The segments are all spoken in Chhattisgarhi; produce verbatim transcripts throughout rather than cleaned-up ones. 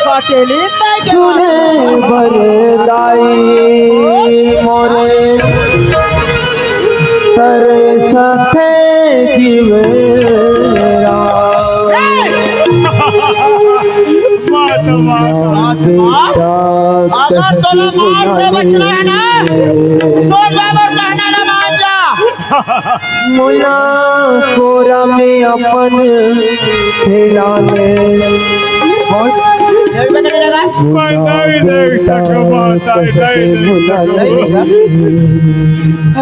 पटेली ताई के सुने बर दाई मोरे तरसथे जीवेरा। वाह, वाह, वाह। बेटा अगर तोला मार से बचना है ना, तो जा मोर कहना ला मान जा। मोला कोरा में अपन फैला ले। मैं नहीं देख सकूं, माता, नहीं देख सकूं।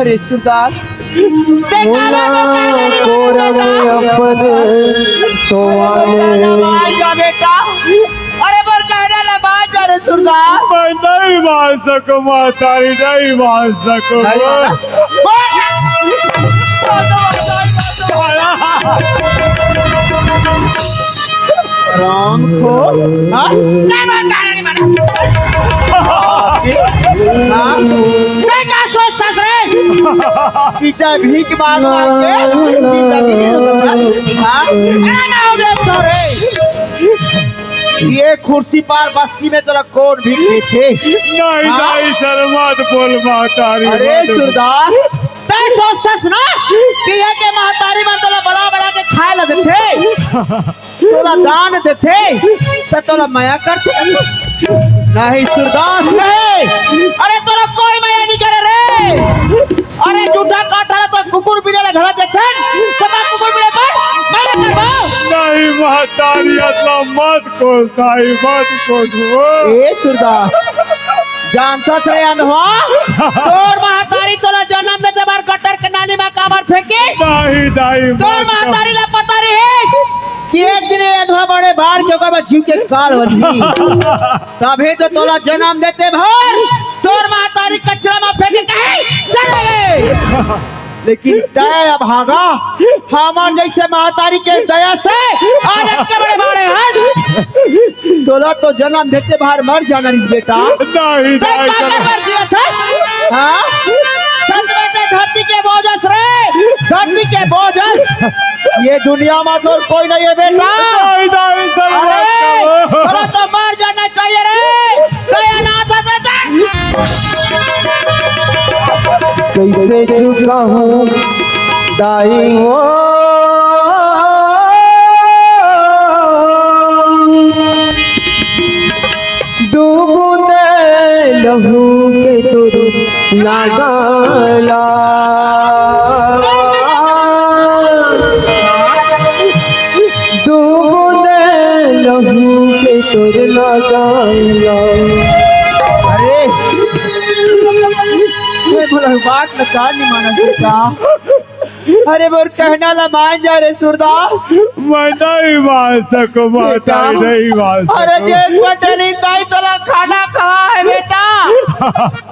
अरे सुरदास, ते मोला काला कोरा में अपन सोवा ले। मान जा बेटा। अरे मोर कहना ला मान जा रे सुरदास। मैं नहीं मान सकूं, माता री, नहीं मान सकूं। नहीं माना? राम खो, हाँ? नहीं मानता, नहीं मानता। हाँ? नहीं, क्या सोचता रे? पीछे भीख मांग मांग के जिंदगी में, हाँ? नहीं, नहीं, नहीं, नहीं, नहीं। ये कुर्सी पर बस्ती में तोला कौन भीख देथे? नहीं, हाँ? नहीं, सर, मत बोल, माता री, अरे मत बोल। सुरदास, तैं सोचथस ना कि ये के महतारी मन तोला बला बला के खाए ला देथे, तोला दान देथे, त तोला मया करथे? नहीं सुरदास, नहीं। अरे तोला कोई मया नहीं करे रे। अरे जूठा काठा ला तो कुकुर बिले ला घला देथे, त का कुकुर बिले पर मया करबो? नहीं महतारी, अतला मत कोस दाई, मत कोस। ए सुरदास, जानथस रे अंधवा, तोर महतारी तोला जन्म देते बार गटर के नाली में काबर फेंकिस? नहीं दाई, तोर मत कोस। महतारी ला पता रहिस कि एक दिन ये अंधवा बड़े बाढ़ के ओकर बाद जीव के काल होही। तभे तो तोला जन्म देते भर तोर महतारी कचरा में फेंके कहे चले गए। लेकिन तैं अभागा, हमर जैसे महतारी के दया से आज अतके बड़े बाढ़े हस। तोला तो जन्म देते बार मर जाना रहिस बेटा। नहीं, तैं नहीं, का नहीं। कर मर जीवत हस? हाँ? सच में तैं धरती के बोझ हस रे, धरती के बोझ हस। ये दुनिया में तोर कोई नहीं है बेटा। नहीं, नहीं, सर, अरे, मत करो। तोला तो मर जाना चाहिए रे। दयानाथ दादा। कैसे चुकाहूँ दाई वो दू बूंद लहू के तोर नगाला। दू बूंद लहू के तोर नगाला। अरे, ये बोला बात ना का नहीं माना बेटा। अरे मोर कहना ला मान जा रे सुरदास। मैं नहीं मान सकूं, माता, बेटा। नहीं मान अरे सकूं। जेन पटेली ताई तोला खाना खवा है बेटा,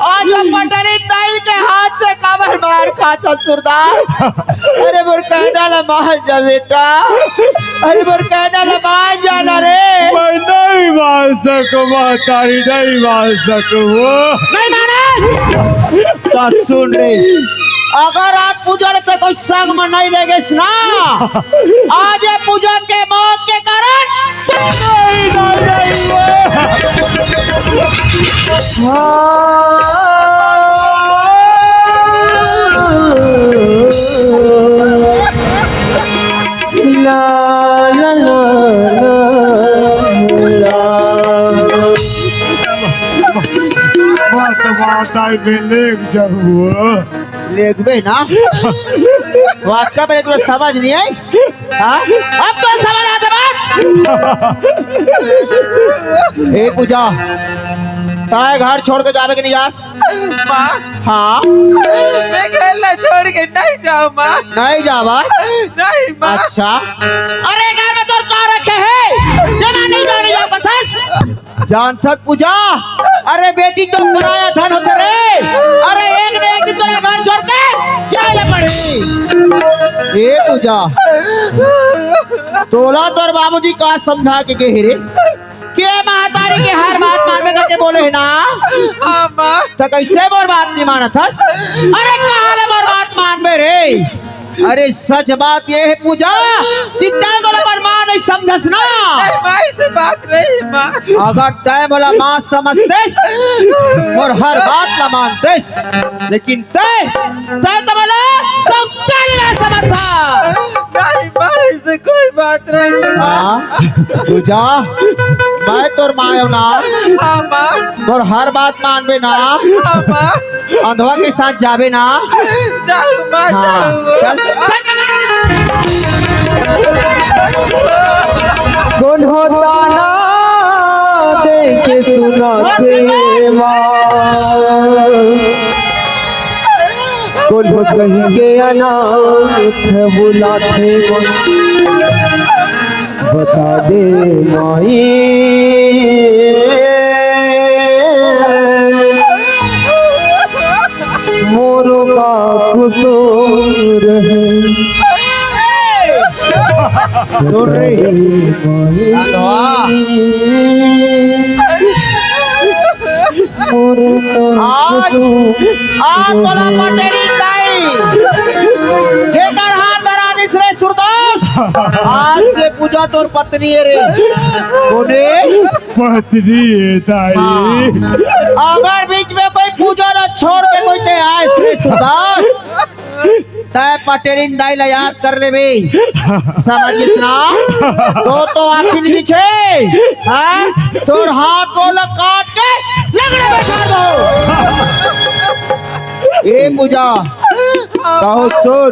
आज वो पटेली ताई के हाथ से काबर मार खाथस सुरदास। अरे मोर कहना ला मान जा बेटा, अरे मोर कहना ला मान जा ना रे। मैं नहीं मान सकूं, माता री, नहीं मान सकूं। नहीं माने। तो सुन रे, अगर आज पूजा ला तैं कोई संग में नहीं लेगेस ना, आज ये पूजा के मौत के कारण नहीं, नहीं, नहीं, वो। हाँ। ला, ला, ला, ला। मत माता में लेग जाऊँ। लेगबे ना। वाक्य में तोला समझ नहीं आई? हाँ? अब तो समझ आथे बात। ए पूजा, तैं घर छोड़ के जाबे कि नहीं जास? माँ। हाँ। मैं घर ला छोड़ के नहीं जाऊँ माँ। नहीं जाबस? नहीं माँ। अच्छा। अरे घर में तोर का रखे है? जेमा नहीं जाने जाओ कथस? जानथस पूजा, अरे बेटी तो पराया धन होथे रे। अरे एक न एक दिन तोला घर छोड़ के जाए ला पड़ही। ए पूजा, तोला तोर बाबूजी का समझा के गे हे रे? के महतारी के हर बात मानबे करके बोले हे ना? हाँ माँ। त कैसे मोर बात नहीं मानत हस? अरे कहाँ ले मोर बात मानबे रे? अरे, सच बात ये हे पूजा, कि तैं मोला अपन माँ नइ समझस ना। नहीं, माँ, ऐसे बात नहीं, माँ। अगर तैं मोला माँ समझतेस, मोर हर बात ला मानतेस, लेकिन तैं, तैं तो मोला सब काल में समझ था। नहीं, माँ, ऐसे कोई बात नहीं, माँ। हाँ, पूजा, मैं तोर माँ हूँ ना। हाँ, माँ। मोर हर बात मानबे ना। हाँ, माँ। अंधवा के साथ जाबे ना। जाहूँ, माँ, हाँ, जाहूँ। चल, चल। कोन हो ताना दे के सुनाथे माँ? कोन हो कहि के अनाथ बुलाथे माँ? बता दे माई, मोरो का कसूर हे? सुन रे। माई, अधवा। मोरो का आज, कसूर आज तोला पटेली दाई, जेकर हाथ धरा दिस रे सूरदास, आज से पूजा तोर पत्नी हे रे। कोने? पत्नी हे दाई। हाँ। अगर बीच में कोई पूजा ला छोड़ के कोई ते आए रे सूरदास, तैं पटेलिन दाई ला याद कर लेबे। समझिस ना? तो, तो आँखी नइ दिखे। हाँ? तोर हाथ गोड़ ला काट के लंगड़ा बैठा दो। ए पूजा, कहो सुन,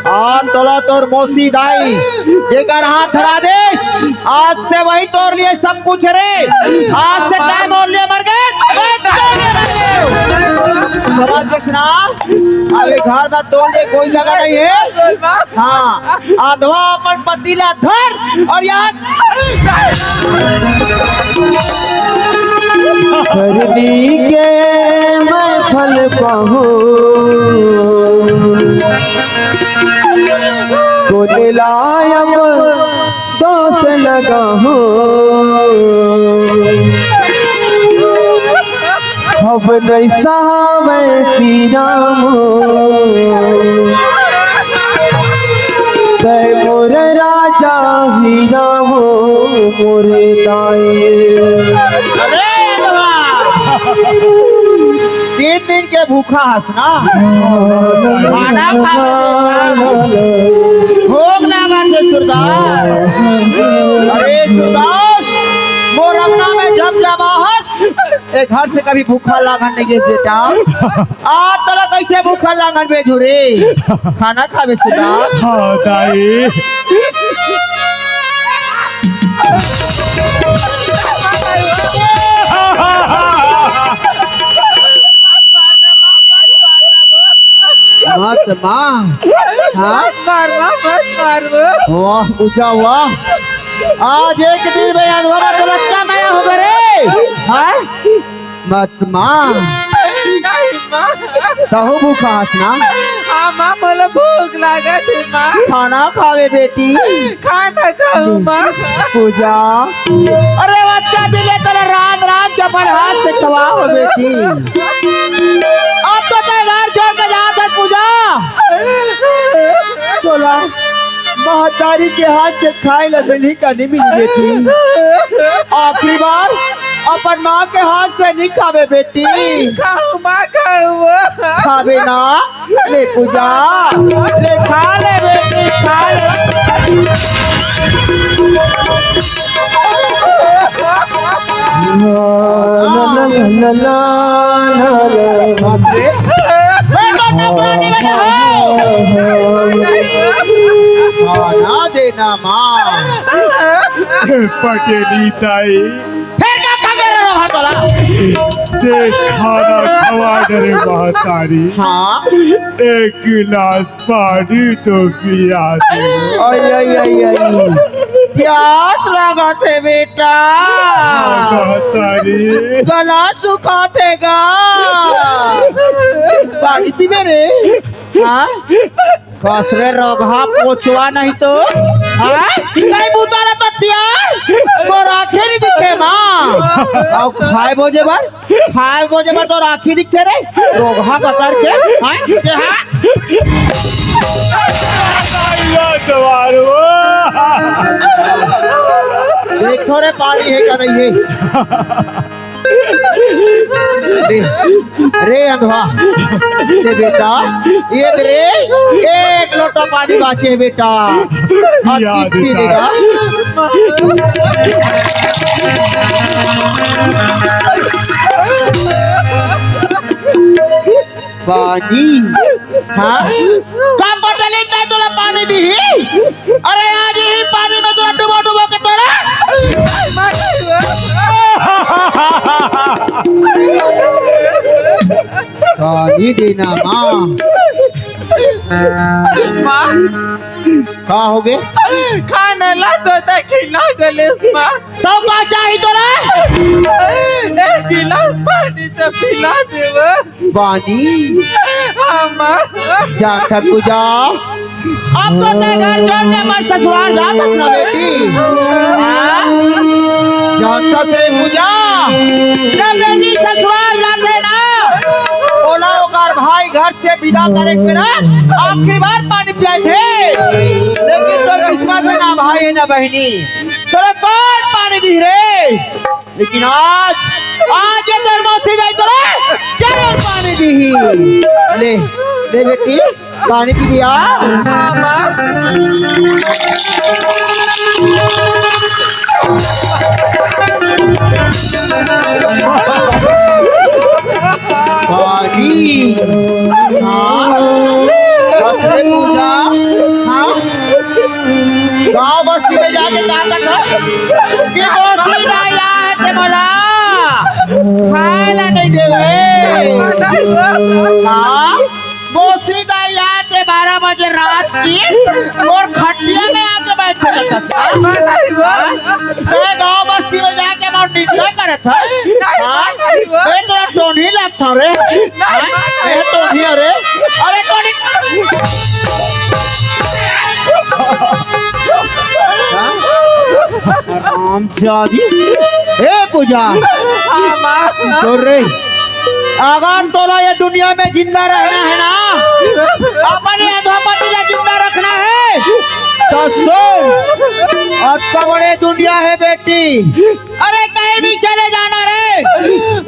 आज तोला तोर मौसी दाई, जेकर हाथ धरा दे, आज से वही तोर लिए सब कुछ रे। आज से तैं मोर लिए मर गे, मैं तोर लिए मर गेंव। समझ गेस ना? अभी घर में तोर लिए कोई जगह नहीं हे। हाँ, अधवा अपन पति ला धर अउ यहाँ करनी के मैं फल पाहूँ, कोन ला अब दोष लगाहूँ। अब नइ सहावय पीरा मोर, तैं मोर राजा हीरा हो मोर दाई। अरे बाबा! तीन दिन के भूखा हस ना? खाना खावे बेटा। भूख लागत हे सूरदास। अरे सूरदास, मोर अंगना में जब जमा हस, ए घर से कभी भूखा लांघन नइ गेस बेटा। आज तोला कइसे भूखा लांघन भेजहूँ रे? खाना खावे सूरदास। हाँ दाई। मत माँ। हाँ? मत मार माँ, मत मार वो। वाह पूजा वाह, आज एक दिन में अधवा तो बच्चा मैं हो गे रे। हाँ? मत माँ। नहीं माँ। तहूँ भूखा हस ना? हाँ माँ, मोला भूख लागत हे माँ। खाना खावे बेटी। खाना खाहूँ माँ। पूजा। अरे बच्चा दिले तेरे रांध रांध के अपन हाथ से खवाहूँ बेटी। अब तो तैं घर छोड़ के जात हस पूजा। तोला महतारी के हाथ से खाए ला मिलही का नइ मिलही बेटी? आखिरी बार अपन माँ के हाथ से नइ खाबे बेटी। खाहूँ माँ, खाहूँ। खाबे ना? ले पूजा, ले खा ले बेटी, खा ले। बाप रे। बेटा, नौकरानी बेटा हो। खाना देना माँ। पटेली ताई। फेर का खा गे रहा तोला? ते खाना खवा डरे महतारी। हाँ। एक गिलास पानी तो पिया दे। आई, आई, आई, आई। प्यास लागत हे बेटा। महतारी। गला सुखात हे गा। पानी पीबे रे। हाँ? कस रे रोगहा पोचवा नहीं तो। हाँ? कहीं बूता रहता तियार, मोर आँखें नइ दिखे माँ। अउ खाए बोजे बर, खाए बोजे बर तोर आँखी दिखथे रे, रोगहा कतर के, हाँ? के हाँ? देखो रे, पानी हे का नहीं हे? रे, रे अंधवा, ले बेटा, ये दे रे, एक लोटा पानी बाचे हे बेटा। अब पी लेगा। पानी? हाँ? का बटले तैं तोला पानी दिही? अरे आज ही पानी में तोला डुबो डुबो के तोला पानी देना माँ। माँ। का होगे? खाना ला तो तैं खिला डलेस माँ। तब का चाही तोला? एक गिलास पानी तो पिला देवा। पानी? हाँ माँ। जा ठाकुर जा। अब तो तैं घर छोड़ के मत ससुराल जा सकना बेटी। हाँ? जा ससुरे पूजा। जब बेटी ससुराल जाथे ना, ओला ओकर भाई घर से विदा करे के बेरा आखिरी बार पानी पियाथे। लेकिन तोर किस्मत में ना भाई हे ना बहिनी, तोला कोन पानी दिही रे? लेकिन आज, आज ये तोर मौसी दाई तोला जरूर पानी दिही। ले, ले बेटी, पानी पी लिया। पानी। हाँ। बस रे पूजा। हाँ। गाँव बस्ती में जाके का करत हस? कि मौसी दाई आए हे ते मोला खाए ला नहीं देवे। हाँ? मौसी दाई आए हे ते बारह बजे रात की अउ खटिया में आके बैठे रहत हस। हाँ? तैं गाँव बस्ती में जाके मोर निंदा करत हस। हाँ? ए तोला टोनही लगथे रे। हाँ? ए टोनही अरे। अरे टोनही। हाँ? हरामजादी। ए पूजा। सुन रे। अगर तोला ये दुनिया में जिंदा रहना हे ना, अपन ये अधोपति ला जिंदा रखना हे, तो सुन, अतका बड़े दुनिया हे बेटी, अरे कहीं भी चले जाना रे,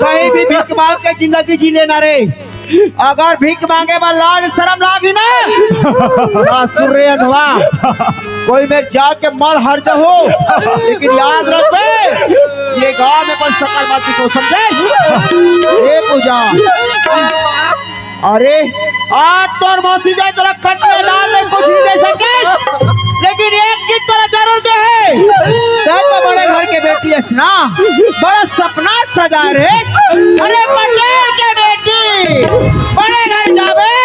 कहीं भी भीख मांग के जिंदगी जी लेना रे। अगर भीख मांगे बर लाज शरम लागही ना, तो सुन रे अधवा, कोई मेर जाके मर हर जाहू, लेकिन याद रखबे, ये गांव में अपन सकल मत दिखो, समझे? ए पूजा, अरे आज तोर मौसी दाई तोला कटिया दाल में कुछ नहीं दे सके, लेकिन एक चीज तोला जरूर देही। तैं तो बड़े घर के बेटी हस ना, बड़ा सपना सजा रे। अरे पटेल के बेटी, बड़े घर जाबे,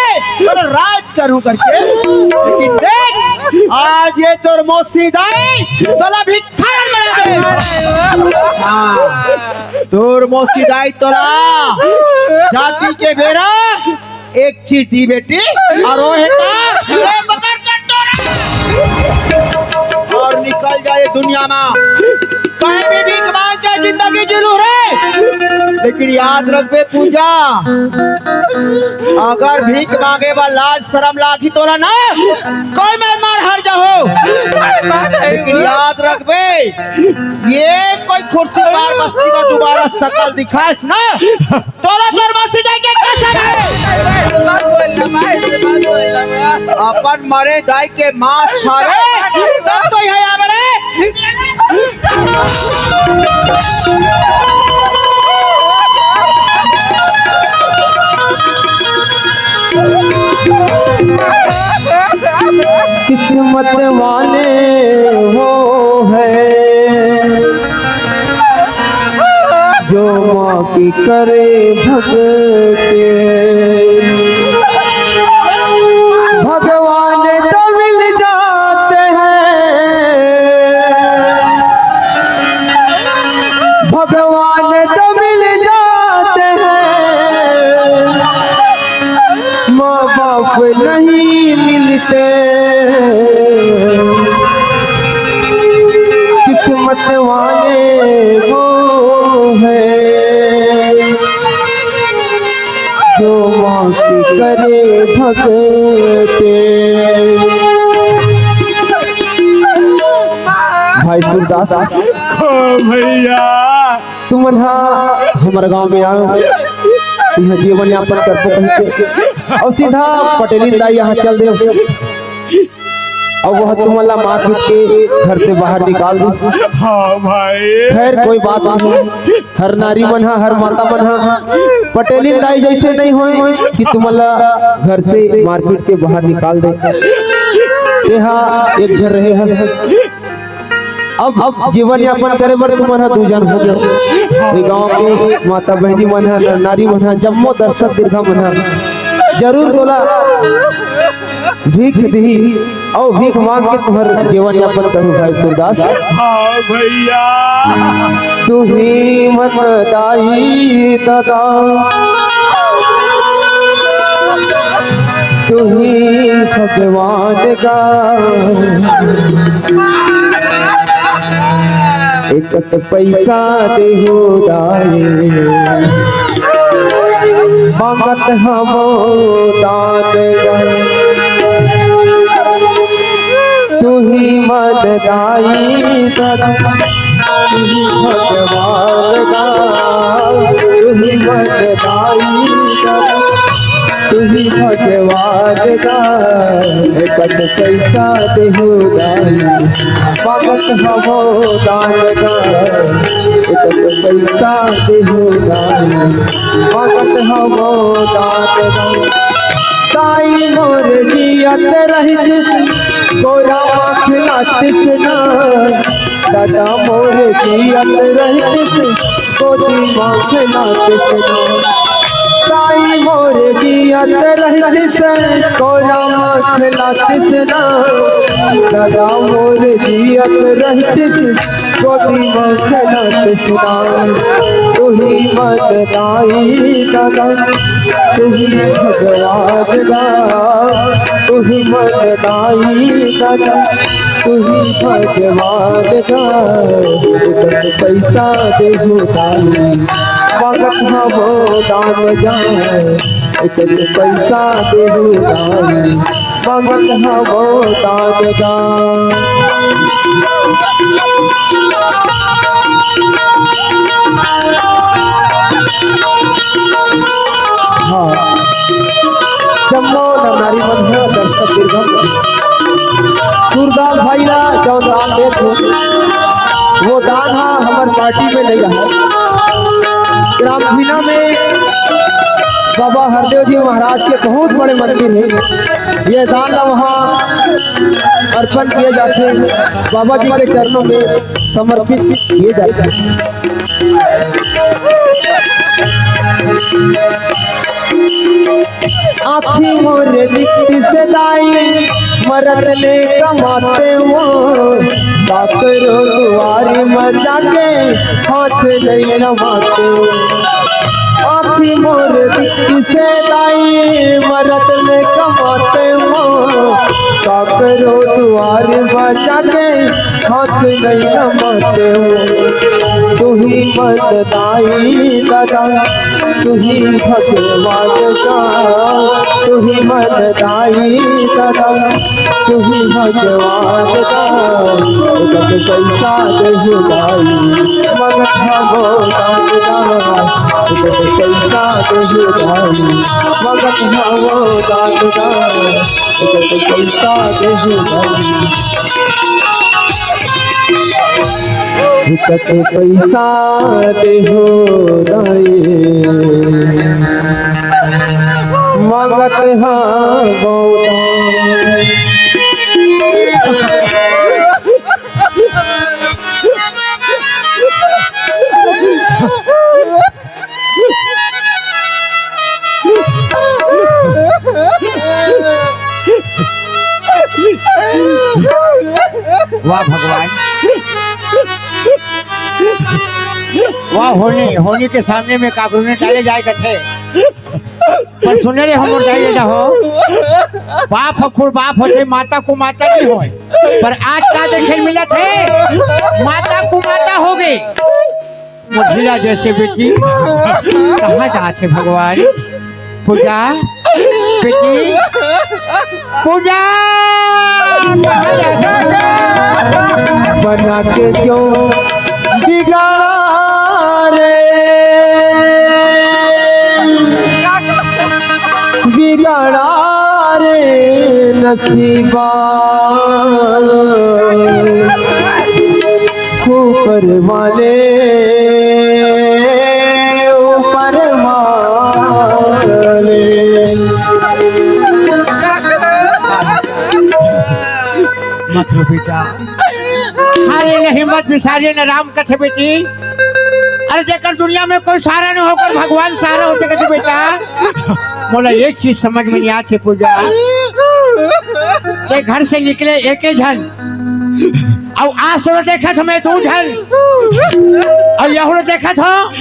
बड़ा राज करूं करके। लेकिन देख, आज ये तोर मौसी दाई तोला भिखारन बना दे। हाँ, तोर मौसी दाई तोला जाति के बेरा एक चीज दिही बेटी, अउ ओ हे का? ए, पकड़ कटोरा। अउ निकल जा ये दुनिया में। कहीं भी भीख मांग के जिंदगी जी लू रे, लेकिन याद रखबे पूजा, अगर भीख मांगे बर लाज शरम लागही तोला ना, कोई मेर मर हर जाहू, लेकिन याद रखबे, ये कोई खुर्सीपार बस्ती में दोबारा सकल दिखाइस ना, तोला तोर मौसी दाई के कसम हे। मत बोल ना भाई, मत बोल ना। अपन मरे दाई के मांस खावे, तब तो इहाँ आवे रे। किस्मत वाले वो है जो माँ की करे भक्ति। भगवान तो मिल जाते हैं, भगवान तो मिल जाते हैं, माँ बाप नहीं मिलते। किस्मत वाले वो हैं। ओ भैया, तुमन हा हमर गांव में आओ, इहाँ जीवन यापन करबो कहिके, अउ सीधा पटेलिन दाई यहाँ चल देव, अउ वह तुमन ला मार पीट के घर से बाहर निकाल दिस। हाँ भाई। खैर, कोई बात नहीं, हर नारी मन हा, हर माता मन हा पटेलिन दाई जैसे नहीं होय कि तुमन ला घर से मारपीट के बाहर निकाल दे। तेहा एक झन रहे हस। अब, अब जीवन यापन करे बर तुमन ह दू झन हो गए। ये गांव के माता बहनी मन ह, नारी मन ह, जम्मो दर्शक दीर्घा मन ह जरूर तोला भीख दिही अउ भीख मांग के तुहर जीवन यापन करू भाई सूरदास। हाँ भैया। तुही मन दाई ददा, तुही भगवान का, एक पैसा देहु दाई, मंगत हमो दान गा। तुही मन दाई ददा, तुही भगवान गा, तुही मन दाई ददा, तुही भगवान गा। कत पैसा देहु दाई, मंगत हमो दान गा। कत पैसा देहु दाई, मंगत हमो दान गा। दाई मोर जियत रहितिस, गोरा माखना तिसना। दादा मोर जियत रहितिस, गोदी माखना तिसना। दाई मोर जियत रहितिस, गोरा माखना तिसना। दादा मोर जियत रहितिस, गोदी माखना तिसना। तुही मन दाई ददा, तुही भगवान गा। तुही मन दाई ददा, तुही भगवान गा। कत पैसा देहु दाई, मंगत हमो दान गा। कत पैसा देहु दाई, मंगत हमो दान गा। हाँ, जम्मो नर नारी मन ह, दर्शक दीर्घम, सूरदास भाई ला जौन दान देत हो, वो दान हा हमर पार्टी में नहीं रहा। ग्राम भीना में बाबा हरदेव जी महाराज के बहुत बड़े मंदिर है। ये दान ला वहाँ अर्पण किए जाथे, बाबा जी के चरणों में समर्पित किए जाथे। आँखी मोर बिकतिस दाई, मरत ले कमातेंव, काकरो दुआरी म जाके हाथ नइ नमातेंव। आँखी मोर बिकतिस दाई, मरत ले कमातेंव, काकरो दुआरी म जाके हाथ नइ नमातेंव। तुही मन दाई ददा, तुही भगवान गा। तुही मन दाई ददा, तुही भगवान गा। कत पैसा देहु दाई, मंगत हमो दान गा। कत पैसा देहु दाई, मंगत हमो दान गा। कत पैसा देहु दाई। कत पैसा देहु दाई, मंगत हमो दाई। वाह भगवान, वाह। होनी, होनी के सामने में काकरो नइ टाले जाय कथे। पर सुने रे हमर दाई ददा हो, बाप ह खुद बाप होथे, माता कुमाता नइ होय। पर आज का देखे ल मिलत हे, माता कुमाता हो गे। मोर हीरा जैसे बेटी कहाँ जात हे भगवान? पूजा, बेटी, पूजा। बना के क्यों बिगाड़ा रे, बिगाड़ा रे नसीबा। ऊपर वाले, ऊपर वाले। मत रो बेटा। अरे नहीं, मत बिसारिए ना राम कथे बेटी। अरे जेकर दुनिया में कोई सहारा न होकर भगवान सहारा होथे कथे बेटा। मोला एक चीज समझ में नहीं आथे पूजा। ते घर से निकले एके झन, अउ आज तोला देखत हो मैं दू झन, अउ यहू ला देखत हो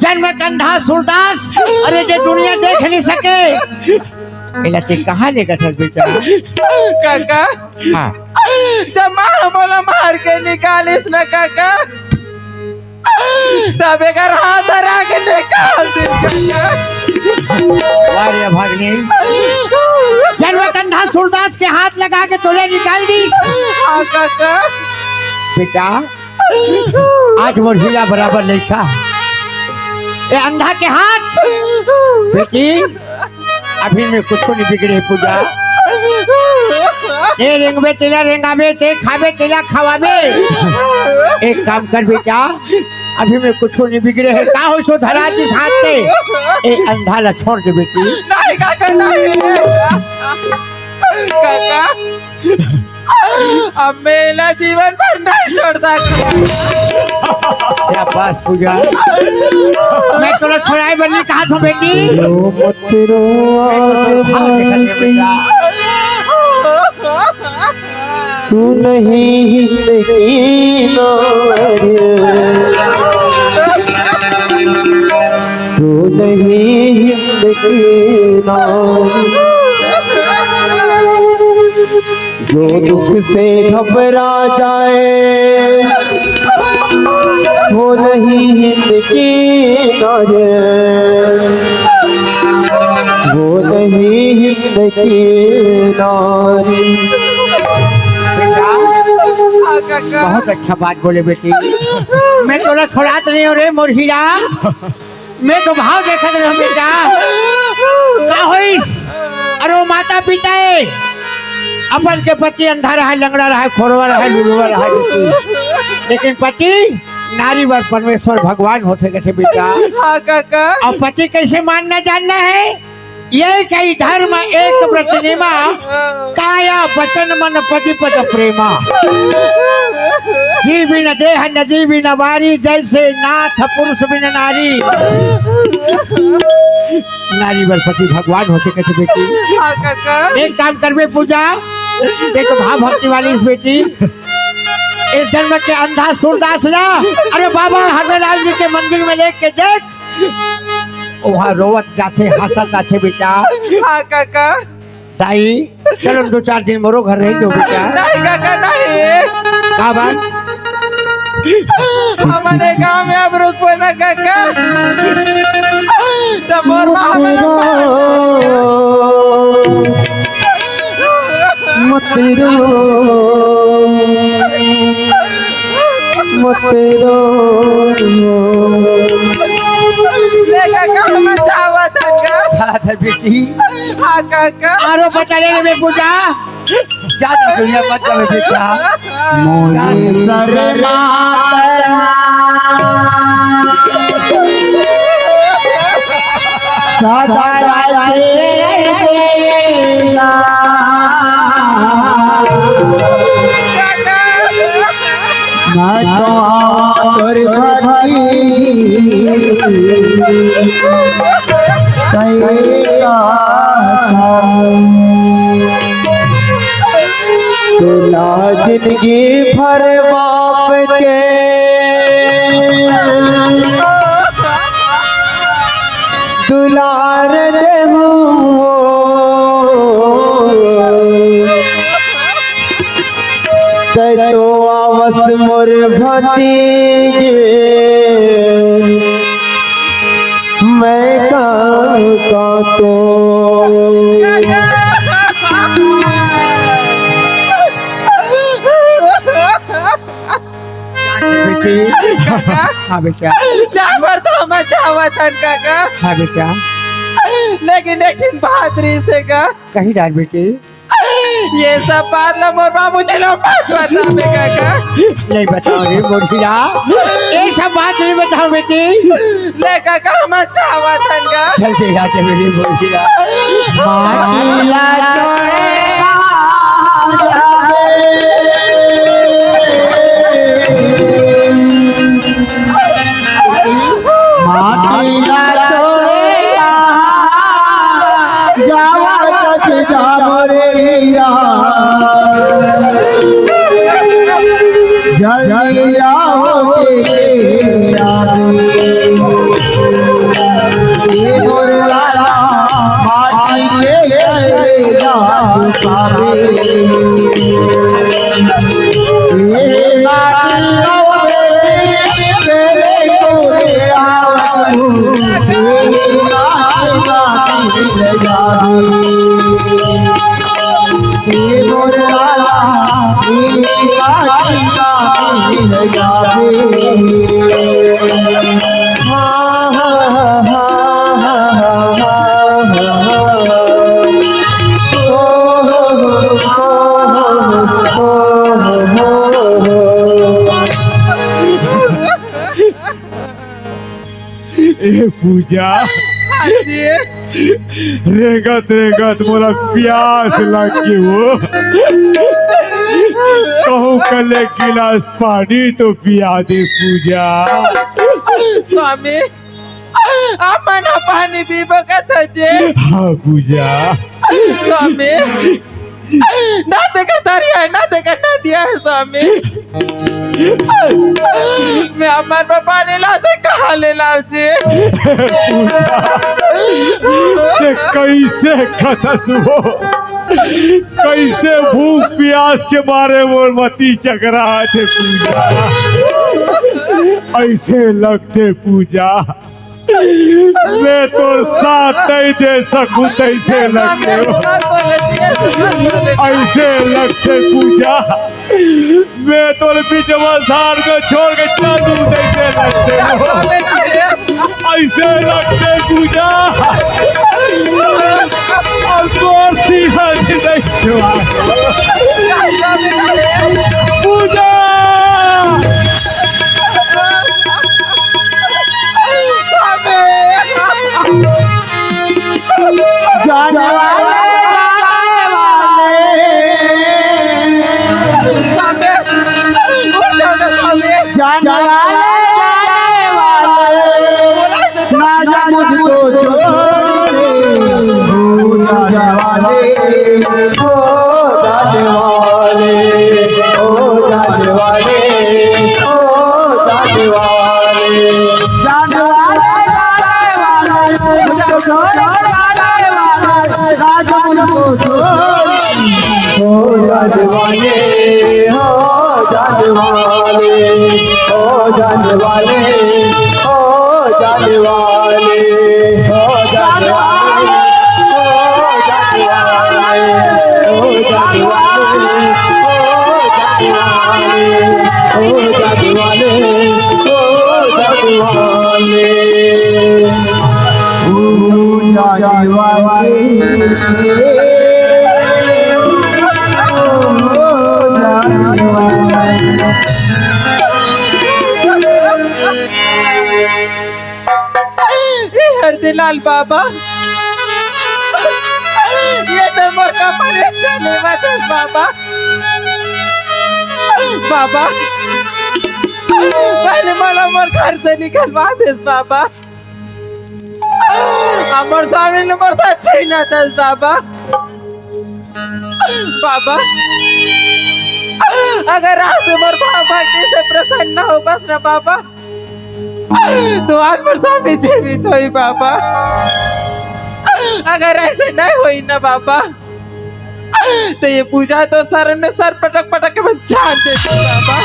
जन्म के अंधा सूरदास। अरे जे दुनिया देख नहीं सके, एला ते कहाँ लेगत हस बेटा? काका, हाँ। जब माँ मोला मार के निकालिस ना काका, तब एकर हाथ धरा के निकाल दिस काका। वाह रे भागनी, जन्म के अंधा सूरदास के हाथ लगा के तोला निकाल दिस। हाँ काका। बेटा, आज मोर हीरा बराबर लइका, ए अंधा के हाथ। बेटी, अभी में कुछू नहीं बिगड़े हे पूजा। ते रेंगबे तेला रेंगाबे, ते खाबे तेला खवाबे। एक काम कर बेटा, अभी में कुछू नहीं बिगड़े हे। का होइस ओ धरा जिस हाथ से, ए अंधा ला छोड़ दे बेटी। नहीं काका, नहीं। काका, अब मैं एला जीवन भर नहीं छोड़ सकता। शाबाश पूजा। मैं तोला छोड़ाए बर नहीं कहा था बेटी। रो मत रो, आज हाँ, देखा दे बेटा। तू नहीं हिंद की नारी, तू नहीं हिंद की नारी। जो दुख से घबरा जाए, वो नहीं हिंद की नारी, वो नहीं हिंद की नारी। बेटा, बहुत अच्छा बात बोले बेटी। मैं तोला छोड़ात नहीं हो रे मोर हीरा। मैं तो भाव देखत रहे बेटा। का होइस? अरे वो माता पिता हे, अपन के पति अंधा रहा, लंगड़ा रहा, खोरवा रहा, लुलवा रहा बेटी। लेकिन पति नारी बर परमेश्वर भगवान होथे कथे बेटा। हाँ काका। अउ पति कैसे मानना जानना हे? ये कही धर्म एक व्रत नेमा, काया वचन मन पति पद प्रेमा। घी बिन देह नदी बिन वारी, जैसे नाथ पुरुष बिन नारी। नारी बर पति भगवान होथे कथे बेटी। हाँ काका। एक काम करबे पूजा, एक भाव भक्ति वाली इस बेटी, इस जन्म के अंधा सूरदास ला, अरे बाबा हरदलाल जी के मंदिर में लेके देख, वहाँ रोवत जाथे, हंसत जाथे बेटा। हाँ काका। दाई, चलो दो चार दिन मोरो घर रह जाओ बेटा। नहीं काका, नहीं। का बात? हमरे गांव में अब रुकबो ना काका। तब मोर माँ हमला मत रो, मत रो। ले काका, हम जावत हन का। अच्छा बेटी। हाँ काका। आरो बचा ले रे पूजा। जा जा दुनिया मत जावे बेटा। मोरे सर माता सदा तेरे बेला। मैं तो और भक्ति कैसा था। तोला जिंदगी भर बाप के दुलार देहूं। तै तो आवस मोर भतीजे, मैं का, का तो। बेटी। काका। हाँ बेटा। जाए बर तो हम चाहत हन काका। हाँ बेटा। लेकिन एक ठिन बात रहिस हे का। कही डार बेटी। ये सब बात ला मोर बाबूजी ला मत बताबे काका। नहीं बताओ रे मोर हीरा, ये सब बात नहीं बताओ बेटी। ले काका, हम चाहत हन का। जल्दी आ जा मेरी मोर हीरा। माटी ला छोड़े माटी ला छोड़े जावा जत जावरे हीरा। जल्दी आओ के यार। ये मोर लाला माटी के चले जा पावे। ये माटी ए पूजा, हाँ जी। रेंगत रेंगत मोला प्यास लग गे हो। कहूँ कले गिलास पानी तो पिया दे पूजा। स्वामी, आप मन पानी पीबो का थचे? हाँ पूजा। स्वामी, ना देखा तारी है, ना देखा नदिया है स्वामी। मैं अपन बर पानी लाते कहाँ ले लाव जी? पूजा, ते कैसे खतस हो? कैसे भूख प्यास के मारे मोर मती चकरा थे पूजा? ऐसे लगते पूजा मैं तोर साथ नहीं दे सकूं, तैसे लगते हो। ऐसे लगते पूजा, मैं तोर बीच बाजार में छोड़ के चल दूं, तैसे लगते हो। ऐसे लगते पूजा, और तोर सीधा नहीं छुआ। पूजा। जाने वाले, जाने वाले। जाने वाले, जाने वाले। ना जा मुझको छोड़। ओ जाने वाले, ओ जाने वाले, ओ जाने वाले, ओ जाने वाले। जाने वाले, जाने वाले, मुझको छोड़ जाने वाले, ना जा मुझको छोड़। ओ जाने वाले, ओ जाने वाले, ओ जाने वाले, ओ जाने वाले, ओ जाने वाले, ओ जाने वाले, ओ जाने वाले, ओ जाने वाले, ओ जाने वाले, ओ जाने वाले। हरदीलाल बाबा, ये तो मोर कपारे चले मत बाबा। बाबा, पहले मोला मोर घर से निकलवा देस बाबा। हमर स्वामी ने मोर साथ छीना दस बाबा। बाबा, अगर आज मोर बाबा के से प्रसन्न हो बस ना बाबा, तो आज मोर स्वामी जीवित होई बाबा। अगर ऐसे नहीं होई ना बाबा, तो ये पूजा तो सर में सर पटक पटक के मैं जान देती बाबा।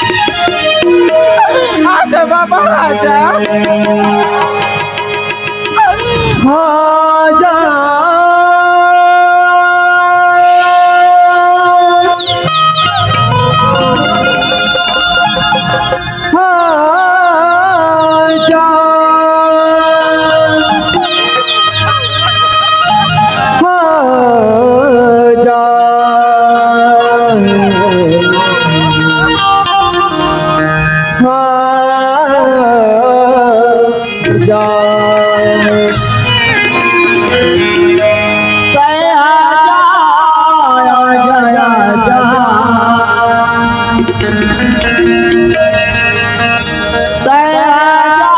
आजा बाबा, आजा। आजा। जा। तै आजा, आजा, आजा। तै आजा,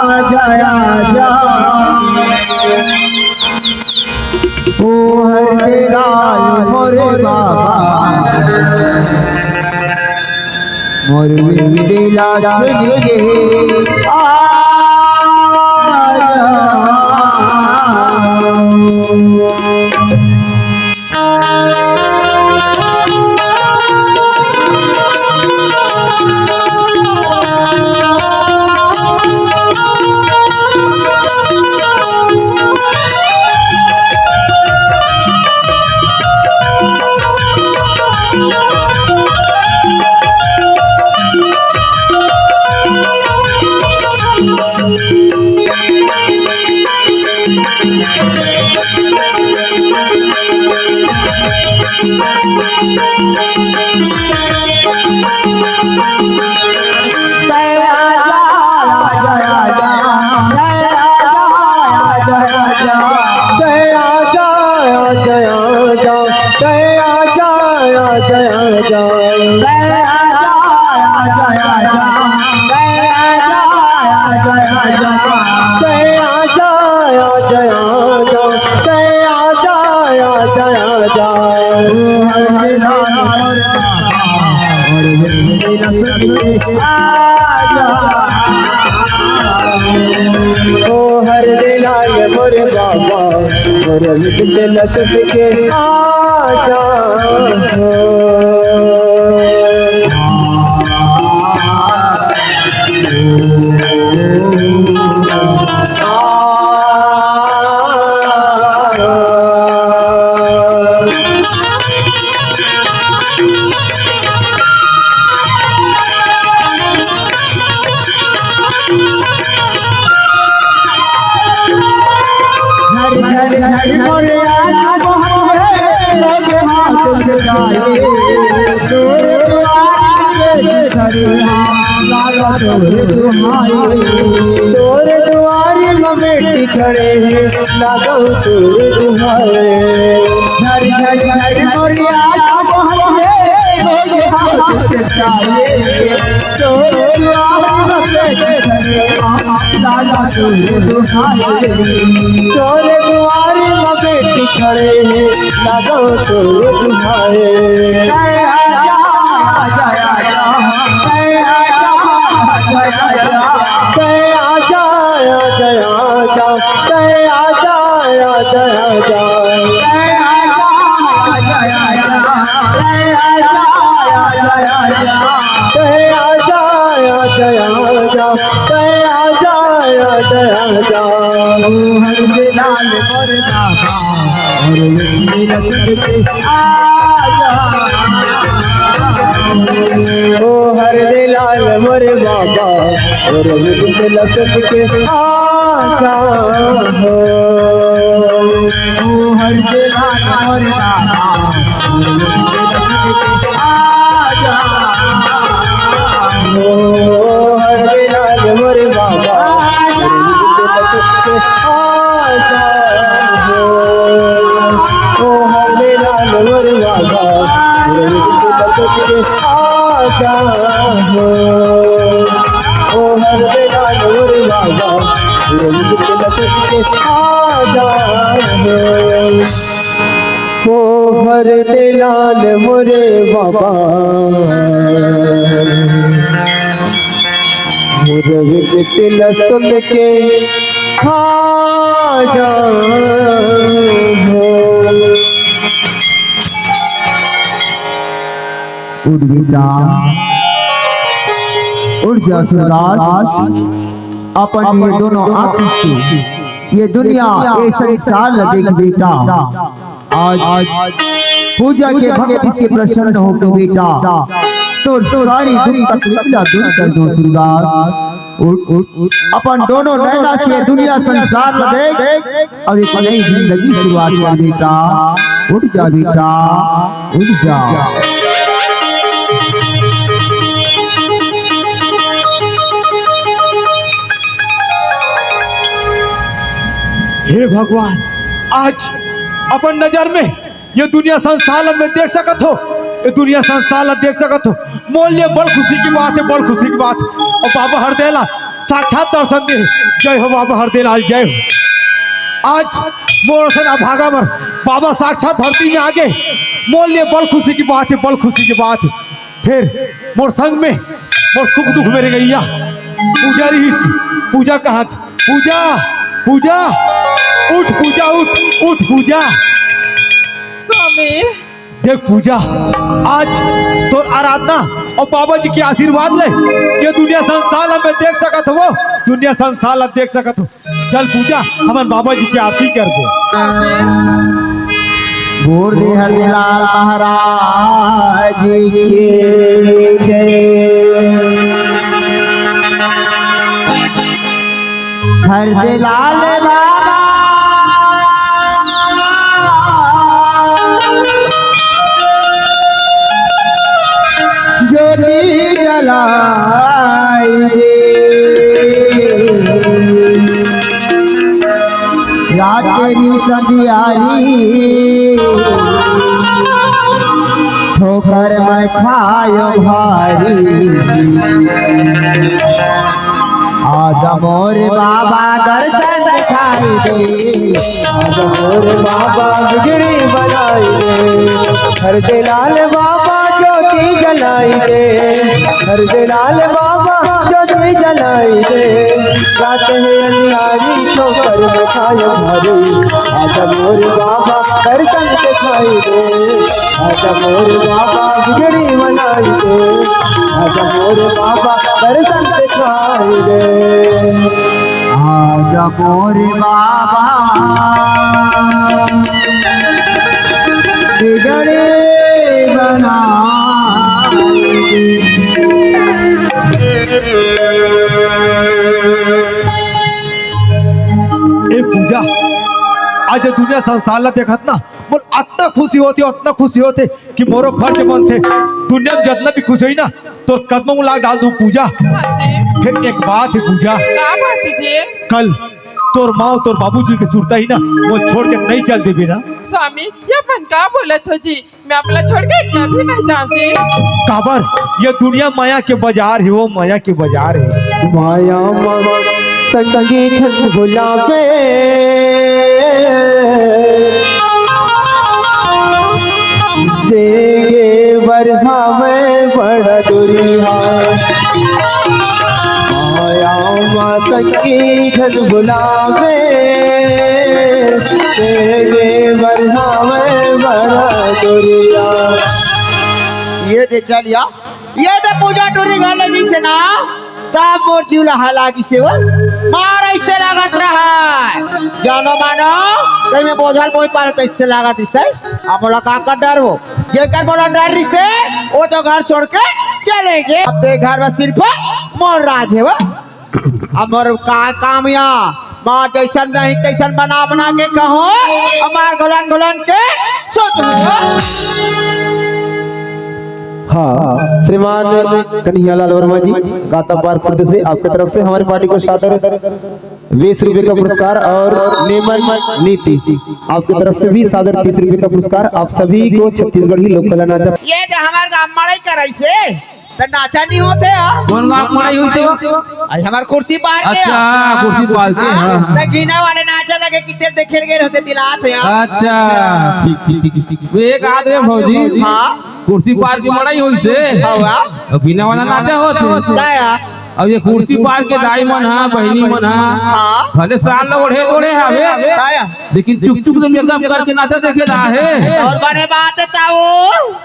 आजा, आजा। ओ हर तेरा मोरे बाबा, मोर विनती ला सुन के आ जा। ओ हर दिलाल मोरे बाबा, मोर विनती ला सुन के आ जा। तोर दुआरी में बेटी खड़े हे, लागो तोर दुहारे। झर झर झर मोरिया सब हरे, तोर दुआरी में बेटी खड़े, लागो तोर दुहारे। तोर दुआरी में बेटी खड़े हे, लागो तोर दुहारे। जय आजा, जय आजा, जय आजा, जय आजा। जय आजा, जय आजा, जय आजा, जय आजा। जय आजा, जय आजा, जय आजा, जय आजा। जय आजा, जय आजा, जय आजा, जय आजा। ओ हर लाल मोर बाबा, और मिल के आजा। ओ हर लाल मोर बाबा, और मिल के लसक के आजा हो। ओ हर लाल मोर बाबा, और मिल के लसक के आजा हो। हर लाल मोर बाबा, आजा हो। ओ हर लाल मोर बाबा, आजा हो। ओ हर लाल मोर बाबा, आजा हो। ओ हर लाल मोरे बाबा, मोर विनती ला सुन के आ जा हो। उठ बेटा, उठ जा सूरदास, अपन ये दोनों आँख से ये दुनिया, ये संसार ला देख बेटा। आज पूजा के भक्ति से प्रसन्न होके बेटा, तोर सारी दुख तकलीफ ला दूर कर दूँ सूरदास। उठ, उठ, उठ। अपन दोनों नैना से दुनिया संसार ला देख और एक नई जिंदगी शुरुआत कर बेटा। उठ जा बेटा, उठ जा। हे भगवान, आज अपन नजर में ये दुनिया संसार ला मैं देख सकत हो, ये दुनिया संसार ला देख सकत हो। मोर लिए बड़ खुशी की बात है, बड़ खुशी की बात। अउ बाबा हरदेला साक्षात दर्शन दे। जय हो बाबा हरदेलाल, जय हो। आज मोर असन अभागा बर बाबा साक्षात धरती में आगे, मोर लिए बड़ खुशी की बात है, बड़ खुशी की बात है। फेर मोर संग में मोर सुख दुख में रेंगइया पूजा रहिस। पूजा कहाँ? पूजा, पूजा, उठ पूजा, उठ, उठ पूजा। स्वामी। देख पूजा, आज तोर आराधना अउ बाबा जी के आशीर्वाद ले ये दुनिया संसार ला मैं देख सकत हो, दुनिया संसार ला देख सकत हो। चल पूजा, हमन बाबा जी के आरती करबो। बोल दे हरदीलाल महाराज की जय। हरदीलाल बाबा ज्योति जलाई दे। रात री संधियारी ठोकर मैं खायो भारी। आज मोर बाबा दर्शन दिखाई दे। आज मोर बाबा बिगड़ी बनाई दे। हरदीलाल बाबा ज्योति जलाई दे। हरदीलाल बाबा ज्योति जलाई दे। रात है अंधारी ठोकर मैं खायो भारी। आज मोर बाबा दर्शन दिखाई दे। आज मोर बाबा बिगड़ी बनाई दे। आज मोर बाबा दर्शन दिखाई दे। आज मोर बाबा बिगड़ी बनाई दे। ए पूजा, आज दुनिया संसार ला देखत ना, मोर अतना खुशी होथे, अतना खुशी होथे कि मोरो फर्ज बनथे। दुनिया में जतना भी खुशी होही ना, तोर कदमों में लाग डाल दूं पूजा। फेर एक बात हे पूजा, का बात हे जी? कल तोर माँ अउ तोर बाबूजी के सुरता ही ना, वो छोड़ के नहीं चल देबे ना। स्वामी, ये अपन का बोलत हो जी? मैं अपना छोड़ के कभी नहीं जाऊं जी। काबर? ये दुनिया माया के बाजार हे, वो माया के बाजार हे। माया मा संगी झन भुलावे, देगे बर हवे बड़ा दुरिहा। माया मा संगी झन भुलावे, देगे बर हवे बड़ा दुरिहा। ये दे चल या। ये तो पूजा टूरी घर ले गिसे ना, सब मोर जीव ला हला गिसे वो। मार ऐसे लागत रहा। जानो मानो, कहीं मैं बोझल बोई पार तो इससे लागत इससे। अब बोला का कर डर वो। जेकर बोला डर रिसे, वो तो घर छोड़ के चले गए। अब ते घर में सिर्फ मोर राज हे वो। अब मोर का काम या माँ जैसन नहीं तैसन बना बना के कहो, हमार घुलन घुलन के सुत हो। हाँ, श्रीमान कन्हैयालाल वर्मा जी, गातापार खुर्द से आपकी तरफ से हमारी पार्टी को सादर बीस रुपए का पुरस्कार और नेमन नीति आपकी तरफ से भी सादर तीस रुपए का पुरस्कार आप सभी को छत्तीसगढ़ी लोक कला नाचा। ये तो हमार गांव मड़ई करई से, तो नाचा नहीं होते हो। कौन गांव मड़ई होते हो? आज हमार कुर्सी पार के अच्छा, हो। कुर्सी पार के, हाँ, हाँ, हाँ। तो घिना वाले नाचा लगे कितने देखे गए होते दिलात हो यार। अच्छा, ठीक, ठीक, ठीक, ठीक। वो एक आध रे भौजी, हाँ। कुर्सी पार के मड़ई होई से। हाँ, वाह। अब घिना वाला नाचा होते। का यार? अब ये कुर्सी पार के दाई मन हा, बहिनी मन हा, हाँ। भले साल ल ओढ़े ओढ़े हवे, हाँ यार। लेकिन चुक चुक ले मेकअप करके नाचा देखे ला हे। और बड़े बात है ताऊ।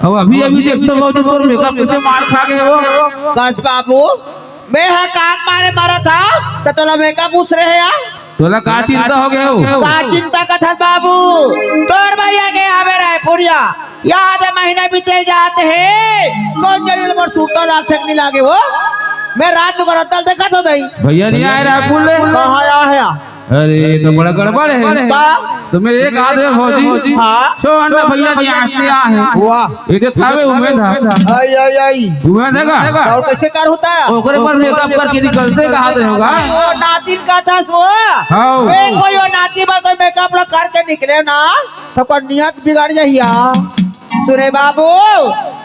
अब अभी अभी देखते हो तो तोर मेकअप कैसे मार खा गए हो। कस बाबू, मैं हा काक मारे मरा था, तो तोला मेकअप उस रहे यार। तोला का चिंता हो गए हो? का चिंता कथस बाबू, तोर भैया के आवे रहे पुरिया। याद है, महीना बीते जात हे, कौन जरूर मोर सूता लाग सक नहीं लागे हो। मैं रात को रत्तल देखत हो दई। भैया नहीं आए रायपुर ले? कहाँ आया है? अरे, ये तो बड़ा गड़बड़ है। का? तुम्हें एक आदमी भौजी, हाँ। सो अन्ना भैया जी आते आ हैं। वाह। ये जो था वे उमेद है। आई, आई, आई। उमेद है का? और कैसे कर होता है? ओकरे पर मेकअप करके निकलते कहा थे होगा। ओ, नातिन का था सो। हाँ। ए, कोई ओ नाती पर कोई मेकअप ना करके निकले ना, तो ओकर नियत बिगड़ जाइया। सुने बाबू,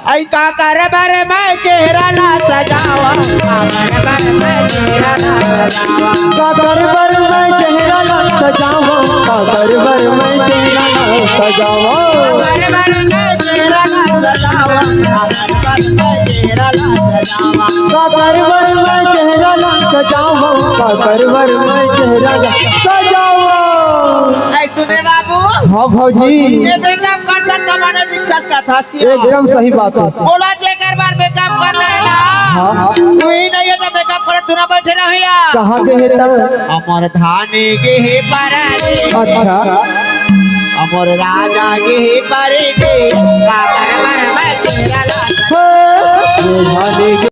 आई का करबर मैं चेहरा ला सजावा, का करबर मैं चेहरा ला सजावा, का करबर मैं चेहरा ला सजावा, का करबर मैं चेहरा ला सजावा, का करबर मैं चेहरा ला सजावा, का करबर मैं चेहरा ला सजावा, का करबर मैं चेहरा ला सजावा, का करबर मैं चेहरा ला सजावा। ऐ सुने बाबू, हाँ भौजी। ये मेकअप कर सकता माने दिक्कत का था सिया। एकदम सही बात है। बोला जे एक बार मेकअप कर रहे ना। हाँ। तू ही नहीं है तो मेकअप करे तू ना बैठे रहो यार। कहाँ के है तब? अमर धानी के ही पर। अच्छा। अमर राजा के ही पर के। का करबर मैं चेहरा ला। हाँ।